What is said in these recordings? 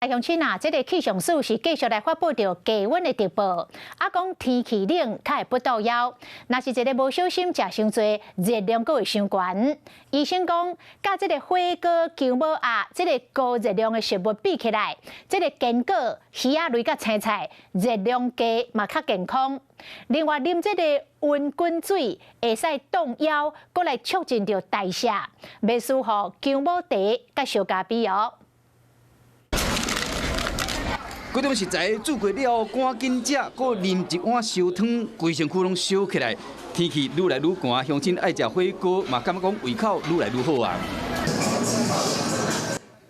鄉親啊，這个氣象署是繼續來發布著低溫的特報，啊講天氣冷較會腹肚枵。若是一个無小心食傷濟，熱量閣會傷懸。醫生講，佮這个火鍋、薑母鴨這个高熱量的食物比起來，這个堅果、魚仔類佮青菜熱量低嘛較健康。另外，啉這个溫滾水會使凍腰，閣來促進著代謝，袂輸予薑母茶佮燒咖啡哦。嗰種食材煮過了後，趕緊食，閣啉一碗燒湯，規身軀攏燒起來。天氣愈來愈寒，鄉親愛食火鍋，嘛感覺講胃口愈來愈好啊。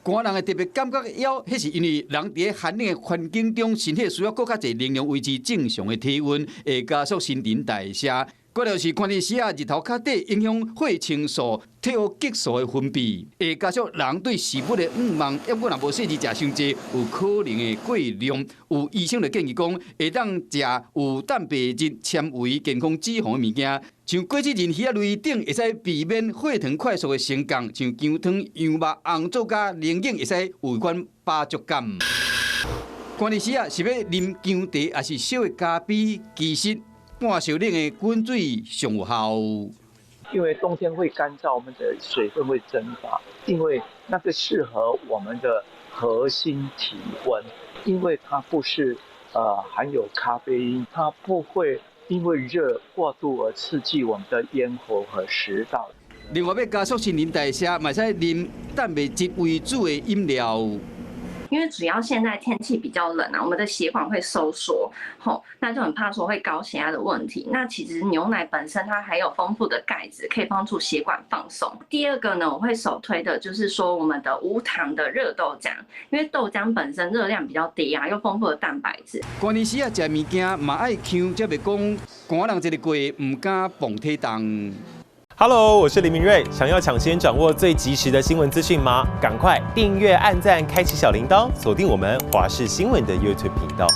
寒人會特別感覺枵，彼是因為人佇寒冷的環境中，身體需要閣較濟能量維持正常的體溫，會加速新陳代謝。過了是寒日時啊，日頭較短，影響血清素、褪黑激素的分泌，會加速人對食物的欲望。不過若無細緻食傷濟，有可能會過量。有醫生就建議講，會當食有蛋白質、纖維、健康脂肪的物件，像果子仁、魚仔類等，會使避免血糖快速的升降。像薑湯、羊肉、紅棗佮龍眼，會使有款飽足感。寒日時啊，是欲啉薑茶，抑是燒的咖啡？其實半燒冷的滾水上有效。因為冬天會乾燥，我們的水分會蒸發，因為那個適合我們的核心體溫，因為它不是含有咖啡因，它不會因為熱過度而刺激我們的咽喉和食道。另外，欲加速新陳代謝，嘛會使啉蛋白質為主的飲料。因為主要現在天氣比較冷啊，我們的血管會收縮，吼，那就很怕說會高血壓的問題。那其實牛奶本身它還有豐富的鈣質，可以幫助血管放鬆。第二個呢，我會首推的就是說我們的無糖的熱豆漿，因為豆漿本身熱量比較低啊，又豐富的蛋白質。寒日時啊，食物件嘛愛嗆，才袂講寒人一个過毋敢磅體重。 Hello，我是林明瑞。想要搶先掌握最及時的新聞資訊嗎？趕快訂閱、按讚、開啟小鈴鐺，鎖定我們華視新聞的 YouTube 頻道。